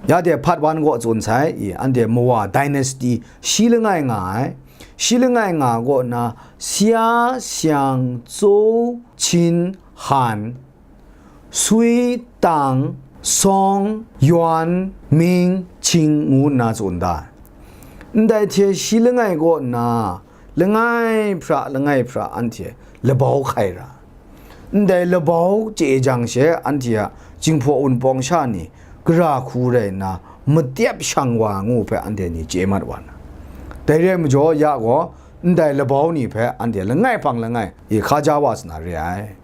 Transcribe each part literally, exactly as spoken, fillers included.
Ya de Part one gaw tsun sai, i, anhte Mawa dynasty shi langai nga ai. Shi langai nga gaw na, Xia, Xiang, Zhou, Qin, Han, Sui, Tang, Song, Yuan, Ming, Qing ngu nna tsun da ai. Ndai hte shi langai gaw nna, langai hpra, langai hpra anhte labau hkai ra. Ndai labau chye jang she, anhte a Jinghpaw Wunpawng sha ni gara hku rai nna, matep shang wa ngu hpe anhte ni chye mat wa na. Dai re ai majaw, ya gaw, ndai labau ni hpe anhte langai hpang langai e hkaja wa sa na re ai.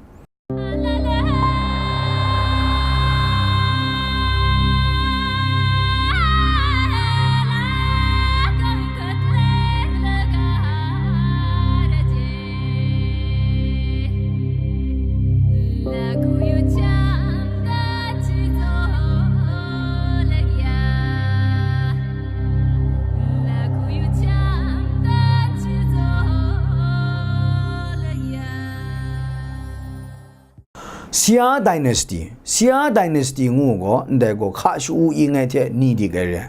Xia dynasty, Xia dynasty ngu gaw, ndai gaw hka shu-u ing ai hte ni dik ai re.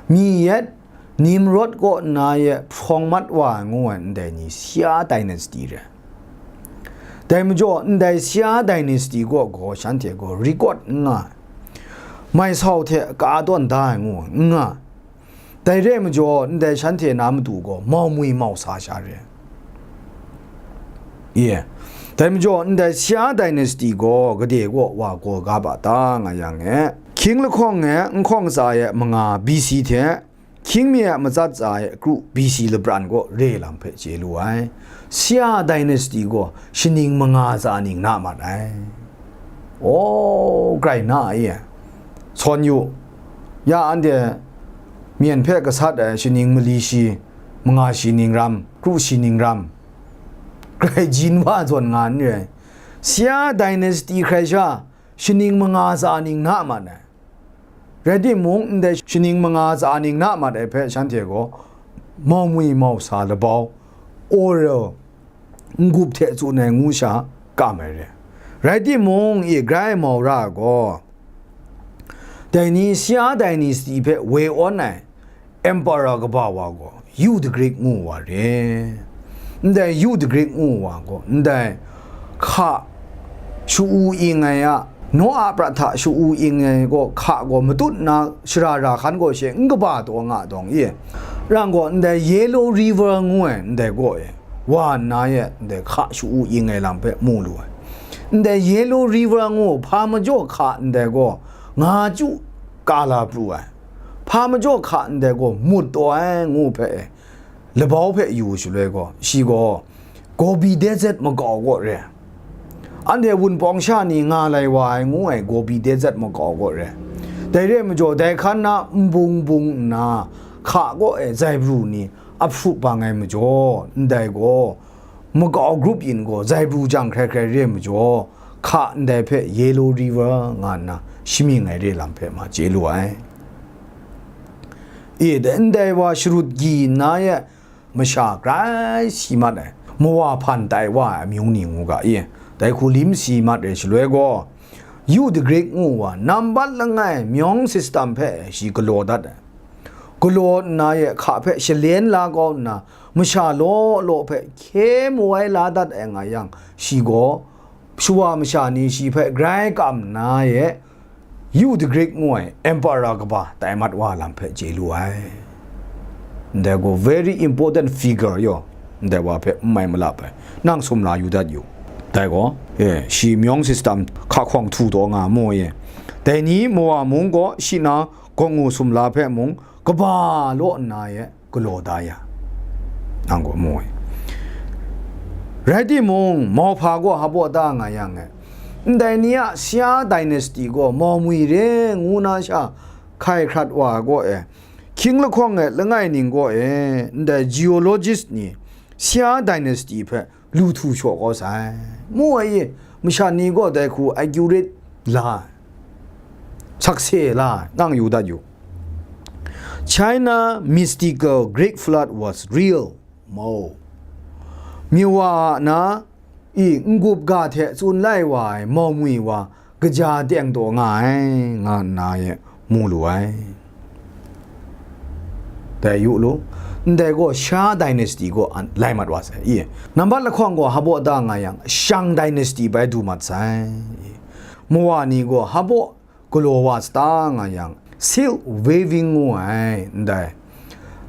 Mi yet Nimrod kaw na ye hprawng mat wa ai ngu ai ndai ni Xia dynasty re. Dai majaw, ndai Xia dynasty kaw gaw shanhte gaw record n nga ai. Mai sau hte ka tawn da ai ngu n nga ai. Dai re ai majaw, ndai shanhte na matu gaw mau mwi mau sa sha re. Ye. Dai majaw, ndai Xia dynasty gaw gade gaw wa gaw ga ba ta nga yang e, hkying lahkawng e nhkawng tsa e manga B C hte, hkying mi e matsat tsa e kru B C labran gaw re lam hpe chye lu ai. Xia dynasty gaw shaning manga tsa ning na mat ai. Aw, grai na e, sawn yu, ya anhte myen hpe gasat ai shaning mali shi, manga shi ning ram, kru shi ning ram, grai jin wa zawn nga n re ai. Xia dynasty hkrai sha, shaning manga tsa ning na mat ai. Rai timung, ndai shaning manga tsa ning na mat ai hpe shanhte gaw mau mwi mau sa labau, oral, n-gup hte tsun ai ngu sha kam ai re. Rai timung, i grai mau ra ai gaw, dai ni Xia dynasty hpe woi awn ai emperor kaba wa gaw, Yu the Great ngu wa re. Ndai Yu the Great ngu wa gaw, ndai hka shu-u ing ai a, Noa prat hta shu-u ing ai gaw, hka gaw matut nna shara ra hkan gaw she n kaba taw nga dawng e. Rang gaw, ndai Yellow River ngu ai ndai gaw e, wa nna ye ndai hka shu-u ing ai lam hpe mu lu ai. Ndai Yellow River ngu hpa majaw hka ndai gaw nga chyu ka la pru ai. Hpa majaw hka ndai gaw mut taw ai ngu hpe e, labau hpe yu shaloi gaw, shi gaw Gobi Desert makau gaw re. Anhte Wunpawng sha ni nga lai wa ai ngu ai Gobi Desert makau gaw re. Dai re ai majaw, dai hkan na nbung bung nna hka gaw e zai pru ni a hprup bang ai majaw, ndai gaw makau grup yin gaw zai pru jang hkrai hkrai re ai majaw, hka ndai hpe Yellow River nga nna shamying ai re lam hpe ma chye lu ai. E, dai ndai wa sharut gyi nna ye masha grai si mat ai, mawa hpan tai wa ai amying ni ngu ga e, dai hku lim si mat ai shaloi gaw, Yu the Great ngu wa nambat langai myawng system hpe shi galaw dat ai. Galaw nna ye hka hpe shalen la kau nna, masha law law hpe hkye mawai la dat ai nga yang, shi gaw shawa masha ni shi hpe grai kam nna ye, Yu the Great ngu ai emperor kaba tai mat wa lam hpe chye lu ai. Ndai gaw very important figure yaw, ndai wa hpe n mai malap ai, nang sumla yu dat yu. Dai gaw, e, shi myawng system hka hkawng htu taw nga mu e. Dai ni mawa mung gaw shi na gawngngu sumla hpe mung kaba law nna ye galaw da ya, nang gaw mu ai. Rai timung, mauhpa gaw hpa baw da nga yang e, ndai ni a Xia dynasty gaw mau mwi re ngu na sha hkai hkrat wa ai gaw e, hkying lahkawng e langai ning gaw e, ndai geologist ni Xia dynasty hpe lu htu shaw kau sai. Mu ai e, masha ni gaw dai hku accurate la ai, sakse la ai, nang yu dat yu. China mystical Great Flood was real. Mau. Miwa a na i n-gup ga hte tsun lai wa ai mau mwi wa kaja teng taw nga ai, nga nna ye mu lu ai. Dai yu lu, ndai gaw Sha dynasty gaw an lai mat wa sai. I, nambat lahkawng gaw hpa baw da nga yang, Shang dynasty bai du mat sai. Mawa ni gaw hpa baw galaw wa sata nga yang, silk weaving ngu ai, ndai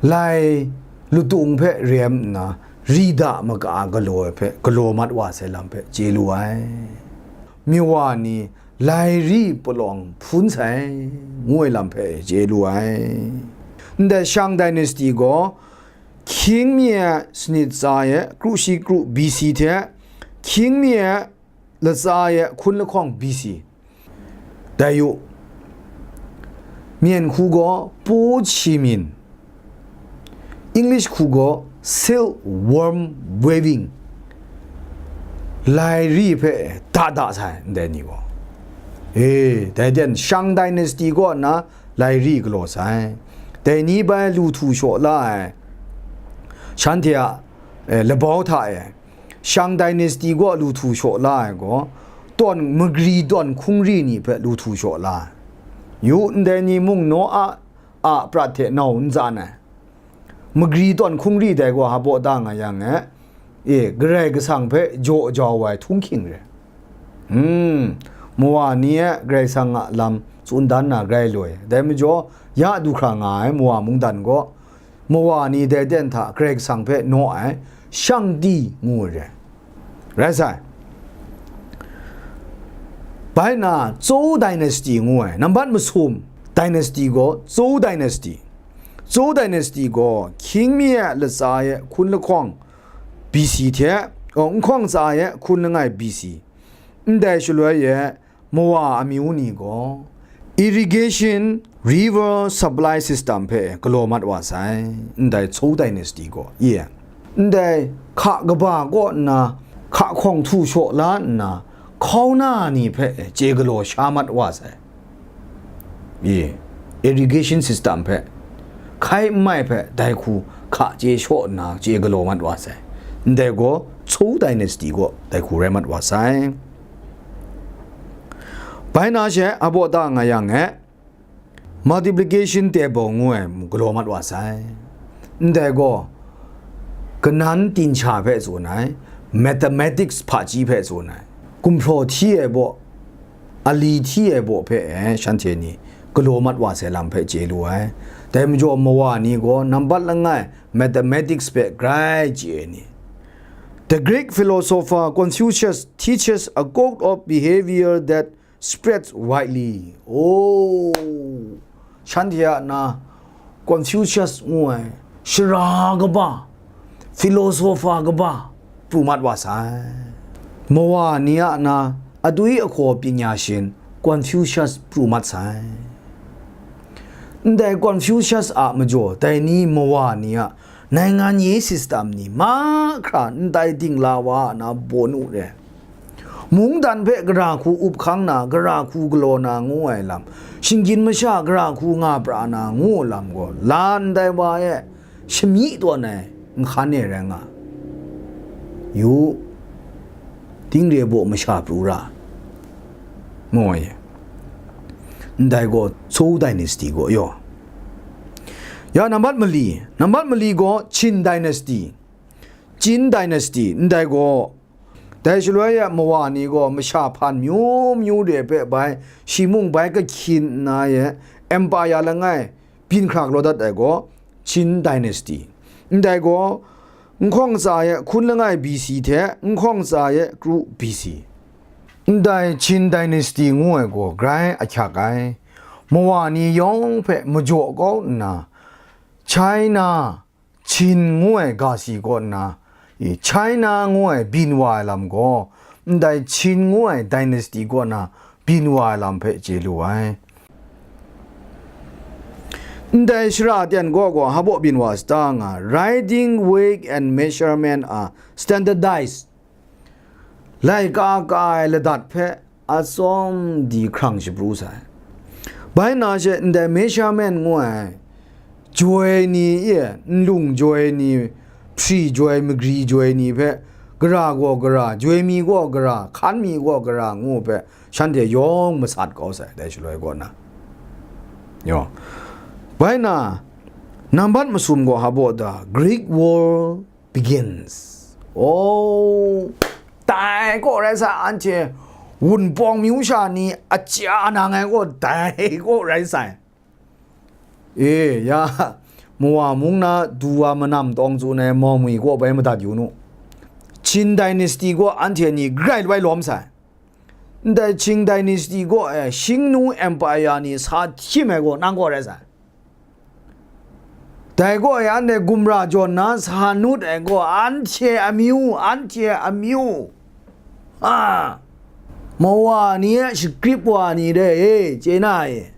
lai lutung hpe rem nna, ri da maka galaw ai hpe galaw mat wa sai lam hpe chye lu ai. Mawa ni lai ri palawng hpun sai, ngu ai lam hpe chye lu ai. Ndai Shang dynasty gaw, Qing mi e sanit tsa e kru shi kru B C hte, Qing mi e latsa e hkun lahkawng B C. Dai yu, Myen hku gaw Po Chi Min, English hku gaw silk worm weaving, lai ri hpe da da sai, ndai ni gaw. E, dai den, Shang dynasty kaw nna lai ri galaw sai. Dai ni bai lu htu shaw la ai, shanhte a, e, labau hta e, Shang dynasty gaw lu htu shaw la ai gaw, tawn magri tawn hkungri ni hpe lu htu shaw la ai. Yu, ndai ni mung naw a, a prat hte nau n tsan ai. Magri tawn hkungri dai gaw hpa baw da nga yang e, e, Karai Kasang hpe jaw jau ai htunghking re. Hmm, Mawa ni e Karai Kasang a lam tsun dan na grai loi. Dai majaw, ya du hkra nga ai Mawa mungdan gaw, Mawa ni dai ten hta Karai Kasang hpe naw ai, Shangdi ngu ai re. Rai sai. Bai na, Zhou dynasty ngu ai, nambat masum dynasty gaw Zhou dynasty. Zhou dynasty gaw Qing mi e latsa e hkun lahkawng B C hte, oh, nhkawng tsa e hkun langai B C. Ndai shaloi e, Mawa amyu ni gaw irrigation river supply system hpe galaw mat wa sai, ndai Zhou dynasty gaw, i e. Ndai hka kaba kaw nna, hka hkawng htu shaw la nna, hkauna ni hpe chye galaw sha mat wa sai. I, irrigation system hpe, hkai n mai hpe dai hku hka chye shaw nna chye galaw mat wa sai. Ndai gaw Zhou dynasty gaw dai hku rai mat wa sai. Bai na she, hpa baw da nga yang e, multiplication table ngu ai mung galaw mat wa sai. Ndai gaw, kanan tinsha hpe tsun ai, mathematics hpaji hpe tsun ai, gumhpraw hti ai baw, ali hti ai baw hpe e shanhte ni galaw mat wa sai lam hpe chye lu ai. Dai majaw, Mawa ni gaw nambat langai mathematics hpe grai chye ai ni. The Greek philosopher Confucius teaches a code of behavior that spreads widely. Oh, shanhte a na Confucius ngu ai shara kaba, philosopher kaba pru mat wa sai. Mawa ni a na adwi ahkaw panya shin Confucius pru mat sai. Ndai Confucius a majaw, dai ni Mawa ni a naingan ye system ni mahkra ndai dingla wa a na bawnu re. Mungdan hpe gara hku up hkang na, gara hku galaw na ngu ai lam, shinggyim masha gara hku nga pra na ngu lam gaw, la ndai wa e shami tawn ai nhkan e rai nga. Yu, dingre baw masha pru ra, ngu ai. Ndai gaw Zhou dynasty gaw yaw. Ya, nambat mali, nambat mali gaw Qin dynasty, Qin dynasty, ndai gaw, dai shaloi e Mawa ni gaw masha hpan myu myu de hpe bai, shi mung bai kahkyin nna e, empire langai byin hkra galaw dat ai gaw, Qin dynasty. Ndai gaw, nhkawng tsa e hkun langai B C hte nhkawng tsa e kru B C. Ndai Qin dynasty ngu ai gaw grai ahkyak ai. Mawa ni yawng hpe majaw kau nna, China, Qin ngu ai ga si kaw nna, i, China ngu ai byin wa ai lam gaw, ndai Qin ngu ai dynasty kaw na byin wa ai lam hpe chye lu ai. Ndai shara ten gaw gaw hpa baw byin wa sata nga, writing, weight and measurement are standardized. Laika ka ai ladat hpe atsawm di hkrang shapru sai. Bai na she ndai measurement ngu ai joi ni e, nlung joi ni, hpri joi, magri joi ni hpe, gara gaw gara, joi mi gaw gara, hkan mi gaw gara ngu hpe, shanhte yawng masat kau sai, dai shaloi kaw na. Yo. Bai na, nambat masum gaw hpa baw da, Greek War begins. Oh, dai gaw rai sai, anhte wunpawng myu sha ni a chya nang ai gaw dai gaw rai sai. E, ya, Mawa mung na du wa manam tawng tsun ai Mawmwi gaw bai madat yu nu. Qin dynasty gaw anhte ni grai lawai lawm sai. Ndai Qing dynasty gaw e Shingnu Empire ni sa htim ai gaw nang gaw rai sai. Dai gaw e anhte gumra jawn na sa nut ai gaw anhte amyu, anhte amyu. A, Mawa ni e shagrip wa ni re e, chye na e.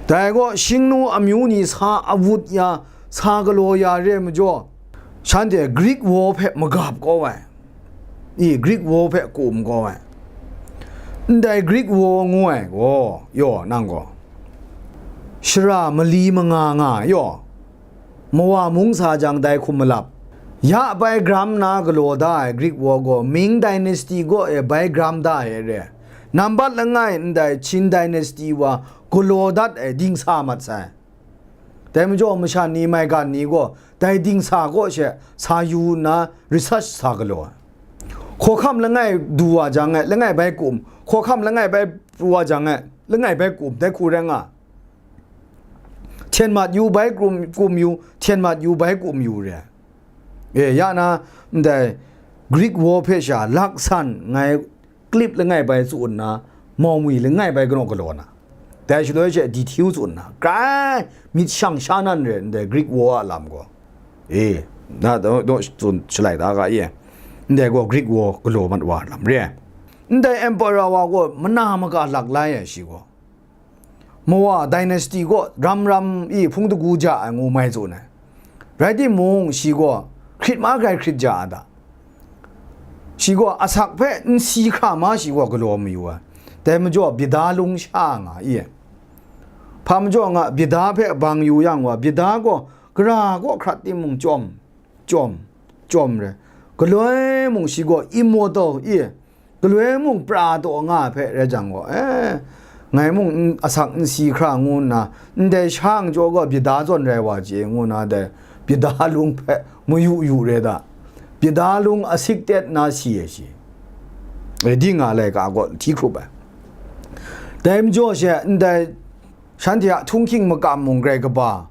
Dai gaw Shingnu amyu ni sa awut ya, sa galaw ya re ai majaw, shanhte Greek War hpe magap kau ai, i, Greek War hpe kum kau ai. Ndai Greek War ngu ai gaw, yaw, nang gaw, shara mali manga nga, yaw, Mawa mung sa jang dai hkum malap, ya bai gram na galaw da ai Greek War gaw Ming dynasty gaw e bai gram da ai re. Nambat langai ndai Qin dynasty wa galaw dat ai dingsa mat sai. Dai majaw, masha ni maigan ni gaw dai dingsa kaw she sa yu nna research sa galaw ai. Hkawhkam langai du wa jang e, langai bai kum, hkawhkam langai bai pru wa jang e, langai bai kum, dai hku rai nga. Hten mat yu bai kum, kum yu, hten mat yu bai kum yu re. E, ya na, ndai Greek War hpe sha laksan ngai clip langai bai tsun nna, Mawmwi langai bai kanaw galaw na. Dai shaloi she dihtiu tsun nna, grai myit shang sha nan re ndai Greek War a lam gaw. E, na daw, daw tsun shalai da ga e. Ndai gaw Greek War galaw mat wa lam re. Ndai emperor wa gaw mana maka lak lai ai shi gaw. Mawa dynasty gaw ram ram i hpung dagu ja ai ngu mai tsun ai. Rai timung, shi gaw hkrit ma grai hkrit ja ai da. Shi gaw asak hpe n si hkra ma shi gaw galaw mayu ai. Dai majaw, byada lung sha nga i. Hpa majaw nga, byada hpe bang yu yang wa, byada gaw gara kaw hkrat timung chyawm, chyawm, chyawm re. Galoi mung shi gaw immortal i, galoi mung pra taw nga ai hpe rai jang gaw, e, ngai mung n, asak n si hkra ngu nna, ndai sha ngjaw gaw byada zawn rai wa chye ngu nna, dai byada lung hpe mayu yu re da. Byada lung asik tet nna si ai shi. E, di nga laika gaw hti hkrup ai. Dai majaw she ndai shanhte a htunghking makam mung grai kaba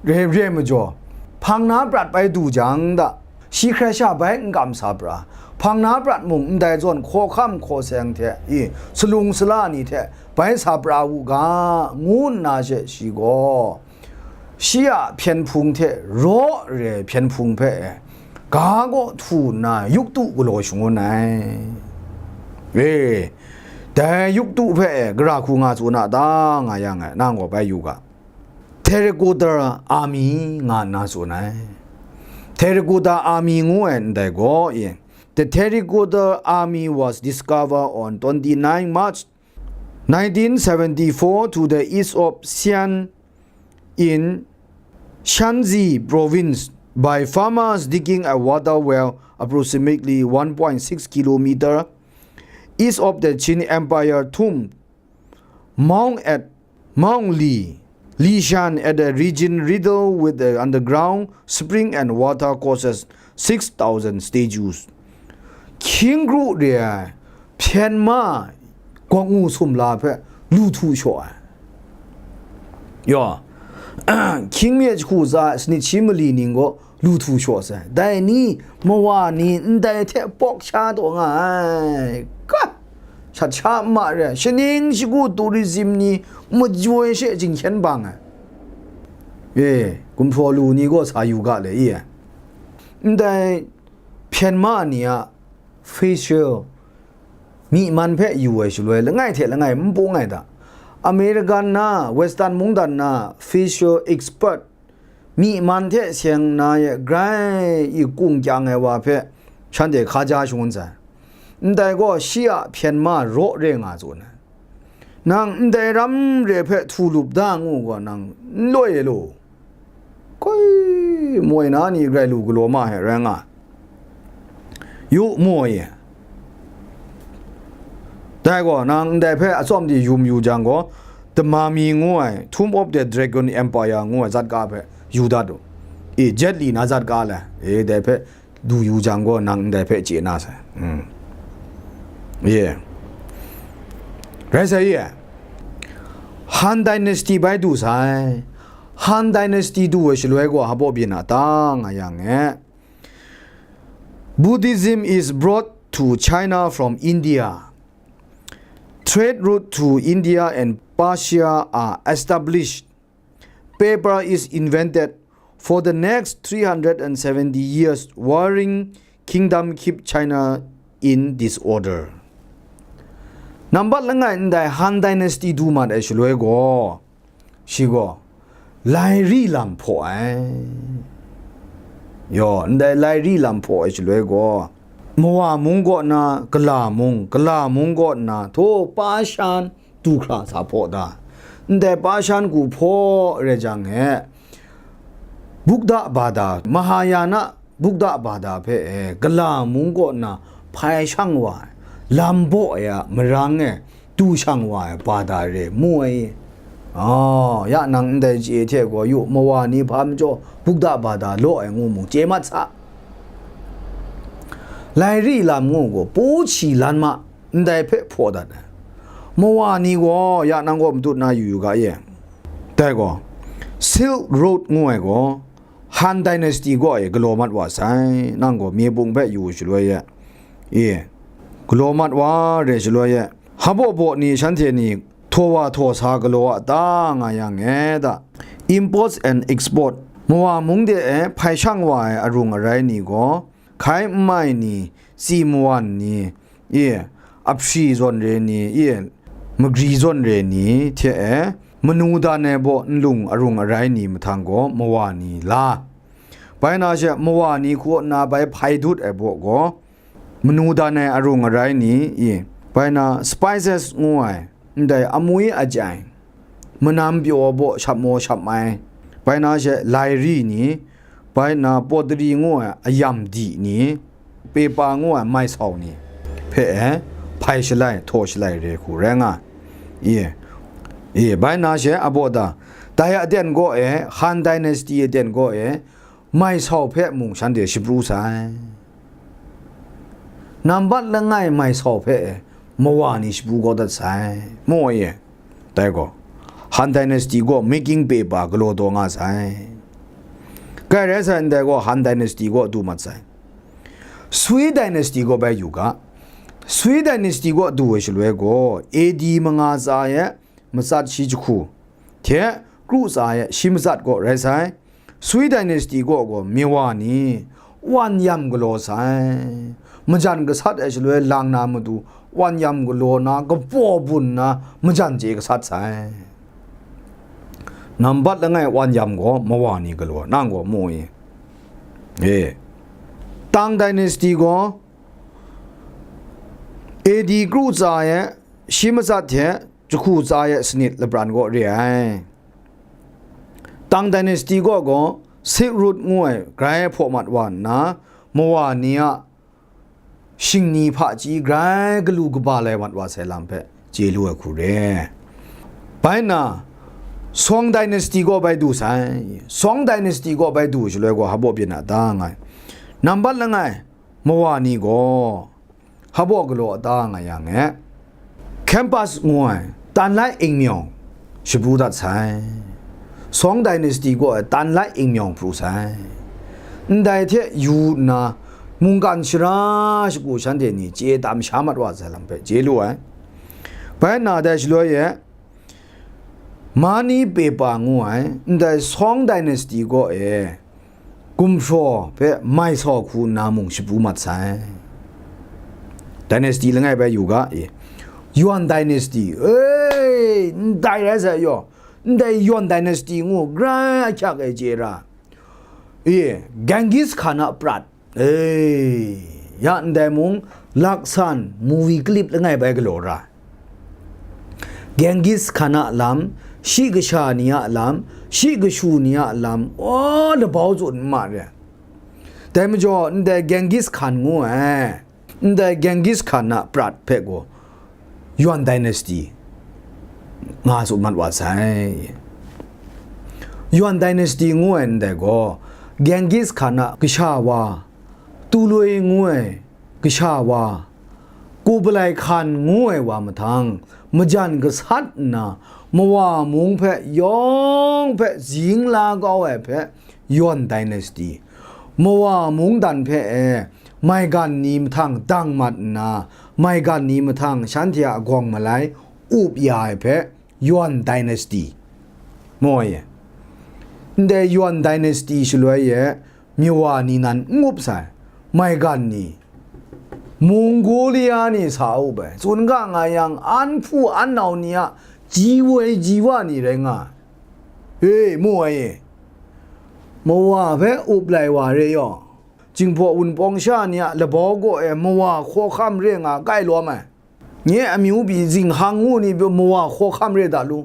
re, re majaw, hpang na prat bai du jang da, shi hkrai sha bai n kam sa pra, hpang na prat mung ndai zawn hkawhkam hkaw seng hte i, salung sala ni hte bai sa pra u ga, ngu nna she shi gaw, shi a hpyen hpung hte raw re ai hpyen hpung hpe e, ga kaw htu nna yuktu galaw shangun ai. E, dai yuktu hpe e, gara hku nga tsun a ta nga yang e, nang gaw bai yu ga. Terracotta Army nga nna tsun ai. Terracotta Army ngu ai ndai gaw e, the Terracotta Army was discovered on twenty-nine March nineteen seventy-four to the east of Xi'an in Shanxi province by farmers digging a water well approximately one point six kilometer east of the Qin Empire tomb, mound at Mount Li, Lishan at a region riddled with the underground spring and water causes six thousand statues. Hkying kru re ai hpyen ma gawk ngu sumla hpe lu htu shaw ai. Yaw, hkying mye jahku tsa ai sanit shi mali ning gaw lu htu shaw sai. Dai ni, mawa ni, ndai hte pawk sha taw nga ai. Ka, shat sha ma re ai, shaning shagu tourism ni majoi she jinghkyen bang ai. E, gumhpraw lu ni gaw sa yu ga le, i e. Ndai hpyen ma ni a facial myi man hpe yu ai shaloi, langai hte langai n pung ai da. American na, Western mungdan na facial expert, myi man hte seng na e grai i kung kyang ai wa hpe shanhte hkaja shangun sai. Ndai gaw shi a hpyen ma raw re nga tsun ai. Nang ndai ram re hpe htu lup da ngu gaw, nang n loi e law. Koi, moi na ni grai lu galaw ma ai rai nga. Yu, moi e. Dai gaw, nang ndai hpe atsawm di yu mayu jang gaw, The Mummy ngu ai, Tomb of the Dragon Empire ngu ai zat ka hpe yu dat u. E, Jet Li na zat ka le, e, dai hpe du yu jang gaw, nang ndai hpe chye na sai. Mm. Ye. Rai sai ye. Han Dynasty bai du sai. Han Dynasty du ai shaloi gaw, hpa byin a ta nga yang e. Buddhism is brought to China from India. Trade route to India and Persia are established. Paper is invented. For the next three hundred and seventy years, warring kingdom keep China in disorder. Nambat langai ndai Han Dynasty du mat ai shaloi gaw, shi gaw, lairi lam hpaw ai. Yaw, ndai lairi lam hpaw ai shaloi gaw, Mawa mung kaw na Kala mung, Kala mung kaw na htaw Pashan du hkra sa hpaw da. Ndai Pashan ku hpaw rai jang e, Buddha bada, Mahayana Buddha bada hpe e, Kala mung kaw na hpai shang wa ai, lam baw ai a marang e, du shang wa ai bada re mu ai. Oh, ya nang ndai chye hte gaw yu, Mawa ni hpa majaw Buddha bada law ai ngu mung chye mat sa. Lairi lam ngu gaw, pu chi lan ma, ndai hpe hpaw dat ai. Mawa ni gaw, ya nang gaw matut na yu yu ga ye. Dai gaw, Silk Road ngu ai gaw, Han Dynasty gaw e galaw mat wa sai, nang gaw mye bung hpe yu shaloi e, e, galaw mat wa re shaloi e, hpa baw baw ni shanhte ni htaw wa htaw sa galaw a ta nga yang e ta? Imports and export, Mawa mung de e hpai shang wa ai arung arai ni gaw, hkai n mai ni, tsi mawan ni, e, ahpri zawn re ni, e, magri zawn re ni hte e, manu dan ai baw nlung arung arai ni mahtang gaw mawa ni la. Bai na she mawa ni kaw na bai hpai dut ai baw gaw, manu dan ai arung arai ni, e, bai na spices ngu ai, ndai amwi ajai, manam pyaw baw shap maw shap mai, bai na she lairi ni, bai na pottery ngu ai ayam di ni, pepa ngu ai maisau ni hpe e, hpai shalai, htaw shalai re hku rai nga. E, e, bai na she a baw da, dai aten gaw e, Han Dynasty aten gaw e, maisau hpe mung shanhte shapru sai. Nambat langai maisau hpe e, mawa ni shapru kau dat sai. Maw e, dai gaw, Han Dynasty gaw making paper galaw taw nga sai. Kai rai sai ndai gaw, Han Dynasty gaw du mat sai. Sui Dynasty gaw bai yu ga. Sui Dynasty gaw du ai shaloi gaw, A D manga tsa e matsat shi jahku hte kru tsa e shi matsat gaw rai sai. Sui Dynasty gaw gaw Mawa ni wan yam galaw sai. Majan gasat ai shaloi lang na matu, wan yam galaw na, kapaw bun na, majan chye gasat sai. Nambat langai wan yam gaw Mawa ni galaw, nang gaw mu i. E. Tang Dynasty gaw A D kru tsa e shi matsat hte jahku tsa e sanit lapran gaw re ai. Tang Dynasty gaw gaw Silk Road ngu ai grai hpaw mat wa nna, Mawa ni a shingni hpaji grai galu kaba lai mat wa sai lam hpe chye lu ai hku re. Bai nna, Song Dynasty gaw bai du sai. Song Dynasty gaw bai du shaloi gaw, hpa baw byin a ta nga ai. Nambat langai, Mawa ni gaw, hpa baw galaw a ta nga yang e, Campus ngu ai tan lai ingmyawng shapru dat sai. Song Dynasty gaw ai tan lai ingmyawng pru sai. Ndai hte yu nna, mungkan shara shagu shanhte ni chye tam sha mat wa sai lam hpe chye lu ai. Bai nna dai shaloi e, Mani Pepa ngu ai, ndai Song Dynasty gaw e, gumhpraw hpe mai saw hku nna mung shapru mat sai. Dynasty langai bai yu ga e, Yuan Dynasty, e, ndai rai sai yaw, ndai Yuan Dynasty ngu grai ahkyak e chye ra, e, Genghis Khan a prat, e, ya ndai mung laksan movie clip langai bai galaw ra. Genghis Khan a lam, shi kasha ni a lam, shi kashu ni a lam, aw, labau tsun n ma re. Dai majaw, ndai Genghis Khan ngu ai, ndai Genghis Khan a prat hpe gaw, Yuan dynasty nga tsun mat wa sai. Yuan dynasty ngu ai ndai gaw, Genghis Khan a kasha wa, Tuloi ngu ai kasha wa, Kublai Khan ngu ai wa mahtang, majan gasat nna, Mawa mung hpe yawng hpe zing la kau ai hpe, Yuan dynasty, Mawa mungdan hpe e maigan ni mahtang dang mat nna, maigan ni mahtang shanhte a gawng malai up ya ai hpe, Yuan dynasty, mu ai e. Ndai Yuan dynasty shaloi e, Mawa ni nan n up sai, maigan ni, Mongolia ni sa up ai, tsun ga nga yang, an hpu an nau ni a ji woi ji wa ni rai nga ai, e, mu ai e. Mawa hpe up lai wa re yaw, Jinghpaw Wunpawng sha ni a labau kaw e Mawa hkawhkam re nga kai lawm ai. Nye amyu pyi zinghkang ngu ni pyi Mawa hkawhkam re da lu.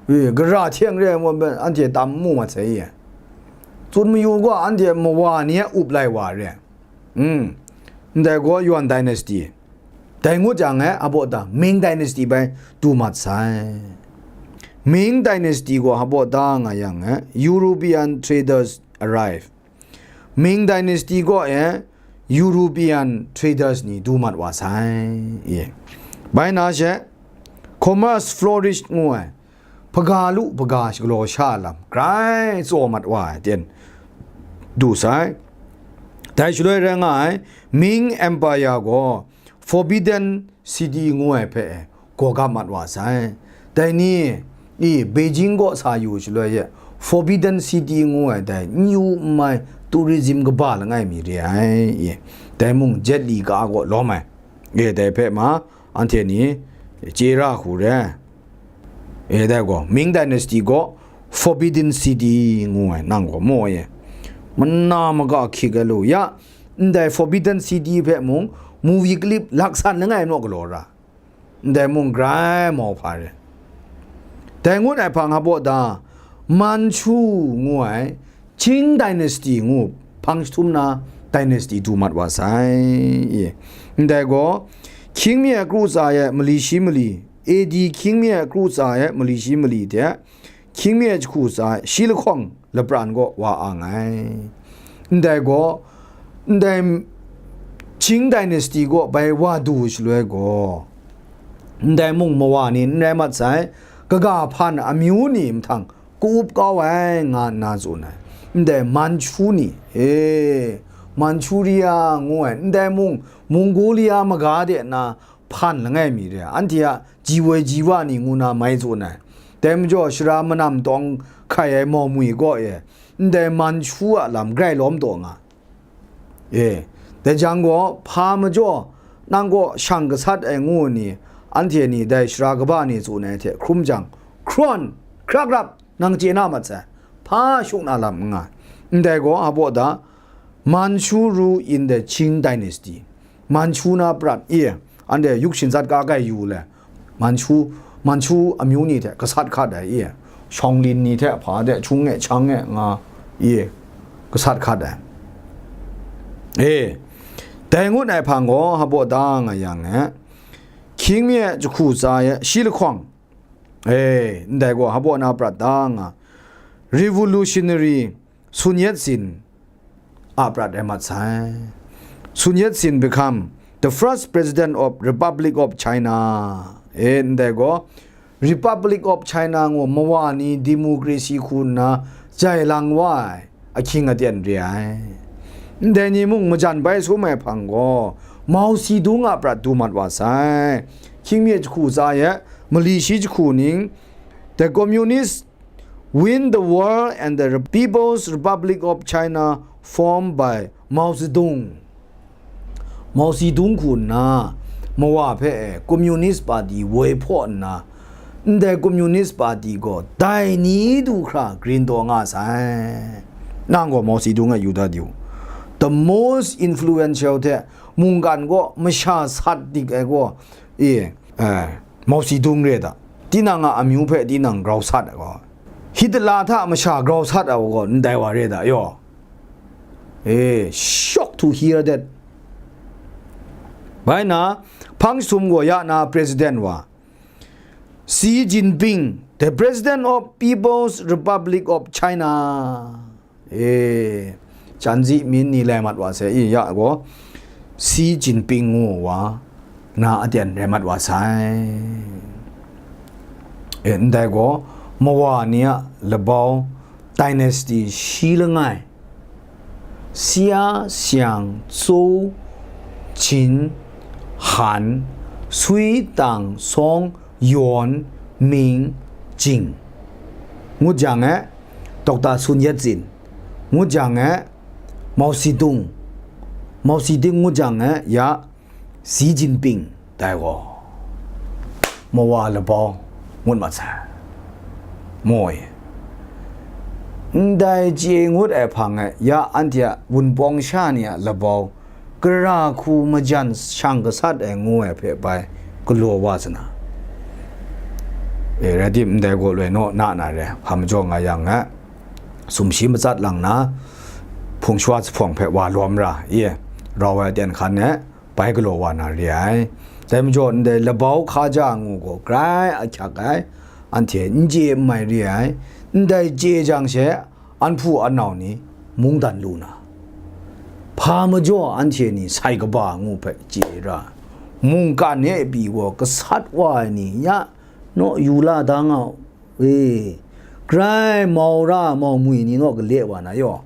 E, gara hte n re ai, anhte tam n mu mat sai ye. Tsun mayu gaw, anhte Mawa ni a up lai wa re. Hmm. Ndai gaw Yuan dynasty. Dai ngut jang e, a baw ta, Ming dynasty bai du mat sai. Ming dynasty gaw a baw ta nga yang e, European traders arrive. Ming dynasty kaw e European traders ni du mat wa sai. Ye. Bai na she, commerce flourish ngu ai, hpaga lu hpaga shagalaw sha lam grai tsaw mat wa ai ten du sai. Dai shaloi rai nga ai Ming Empire gaw Forbidden City ngu ai hpe gaw gap mat wa sai. Dai ni, i, Beijing kaw sa yu shaloi e, Forbidden City ngu ai dai n yu n mai tourism kaba langai mi re ai, i, dai mung jet li ka gaw lawm ai, e, dai hpe ma, anhte ni chye ra hku re. E, dai gaw, Ming Dynasty gaw Forbidden City ngu ai, nang gaw mu ai e. Mana maga hkyik ai lu, ya, ndai Forbidden City hpe mung movie clip laksan langai naw galaw ra, ndai mung grai mau hpa re. Dai ngut ai hpang a baw da, Manchu ngu ai, Qing Dynasty ngu hpang jahtum na dynasty du mat wa sai. Ndai gaw, hkying mi ai kru tsa e mali shi mali, A D hkying mi ai kru tsa e mali shi mali hte, hkying mi ai jahku tsa e shi lahkawng lapran kaw wa ang ai. Ndai gaw, ndai Qing Dynasty kaw bai wa du shaloi gaw, ndai mung mawa ni n rai mat sai, kaga hpan amyu ni mahtang ka-up kau ai, nga nna tsun ai. Ndai Manchu ni, e, Manchuria ngu ai, ndai mung Mongolia maga de na hpan langai mi re ai, anhte a ji woi ji wa ni ngu na mai tsun ai. Dai majaw, shara manam tawng hkai ai mau mwi kaw e, ndai Manchu a lam grai lawm taw nga. E, dai jang gaw, hpa majaw, nang kaw shang gasat ai ngu ni, anhte ni dai shara kaba ni tsun ai hte hkrum jang, hkrawn, hkrak rap, nang chye na mat sai, hpa shuk na lam n nga. Ndai gaw, a baw da, Manchu rule in the Qing Dynasty. Manchu na prat e, anhte yuk shinzat ka kai yu le, Manchu, Manchu amyu ni hte gasat hkat ai e, Shaolin ni hte hpa de, chung e, chang e, nga e, gasat hkat ai. E, dai ngut ai hpang gaw, a baw da nga yang e, hkying mi ai jahku tsa e shi lahkawng, e, ndai gaw, a baw na prat da nga, revolutionary Sun Yat-sen a prat rai mat sai. Sun Yat-sen become the first president of Republic of China. E, ndai gaw, Republic of China ngu mawa ni democracy hku nna jai lang wa ai ahkying aten re ai. Ndai ni mung majan bai sum ai hpang gaw, Mao Zedong a prat du mat wa sai. Hkying mi ai jahku tsa e, mali shi jahku ning, the communist win the war and the People's Republic of China formed by Mao Zedong. Mao Zedong hku nna, mawa hpe e Communist Party woi hpaw nna, ndai Communist Party gaw dai ni du hkra grin taw nga sai. Nang gaw Mao Zedong e yu dat yu. The most influential hte mungkan gaw masha sat dik ai gaw, e, e, Mao Zedong re da. Tinang a amyu hpe tinang grau sat ai gaw, Hitler hta masha grau sat ai gaw ndai wa re da yaw. Eh, shocked to hear that. Bai na, hpang jahtum gaw ya na President wa, Xi Jinping, the President of People's Republic of China. E, Chinese min ni lai mat wa sai, i, ya gaw, Xi Jinping ngu wa, na aten rai mat wa sai. E, ndai gaw, mawa ni a labau dynasty shi langai, Xia, Xiang, Zhou, Qin, Han, Sui, Tang, Song, Yuan, Ming, Jing, ngut jang e, Doctor Sun Yat-sen, ngut jang e, Mao Zedong, Mao Zedong ngut jang e, ya, Xi Jinping, dai gaw, mawa labau ngut mat sai. Moi. Ndai chye ngut ai hpang e, ya anhte a wunpawng sha ni a labau, gara hku majan shang gasat ai ngu ai hpe bai galaw wa sa na. E, rai tim, ndai gaw loi naw na na re, hpa majaw nga yang e, sumshi matsat lang na, hpung shawa jahpawng hpe wa lawm ra, i, rau ai aten hkan e, bai galaw wa na re ai. Dai majaw, ndai labau hkaja ngu gaw grai ahkyak ai, anhte n chye n mai re ai. Ndai chye jang she, an hpu an nau ni mungdan lu na, hpa majaw anhte ni sai kaba ngu hpe chye ra, mungkan e pyi gaw gasat wa ai ni ya naw yu la da nga u. E, grai mau ra mau mwi ni naw gale wa na yaw.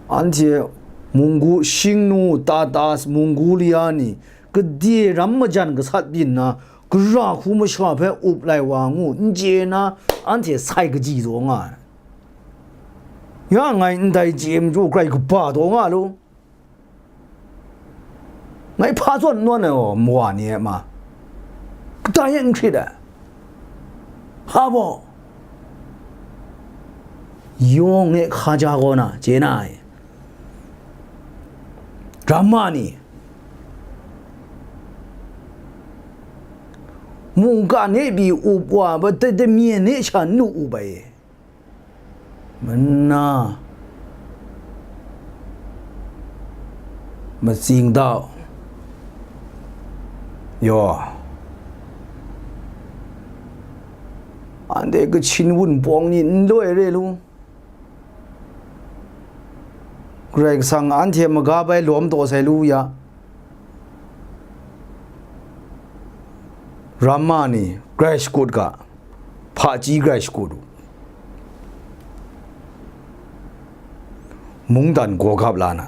Anhte Munggu, Shingnu, Tatas, Mongolia ni gade ram majan gasat byin na, gara hku masha hpe up lai wa ngu n chye na, anhte sai kaji taw nga ai. Ya ngai ndai chye majaw grai kaba taw nga lu. Ngai hpa zawn n nawn ai gaw, mawa ni e ma, kadai e n hkrit ai. Hpa baw, yawng e hkaja kaw na, chye na ai. Ramma ni, mungkan e pyi up wa, ba, te, te myen e sha nu up ai. Mana, matsing dau, yaw, anhte Kachin wunpawng ni n loi re lu. Karai Kasang anhte maga bai lawm taw sai lu ya. Ramma ni grai shakut ga, hpaji grai shakut u. Mungdan gaw gap la na.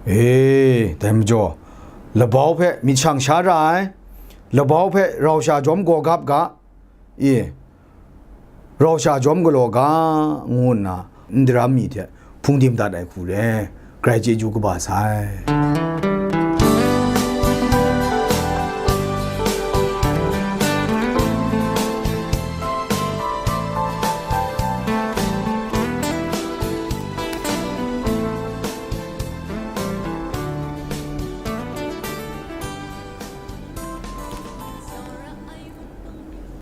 E, dai majaw, labau hpe myit shang sha ra ai, labau hpe rau sha jawm gaw gap ga, e, rau sha jawm galaw ga, ngu nna, n daram mi hte hpung dim dat ai hku re, grai chyeju kaba sai.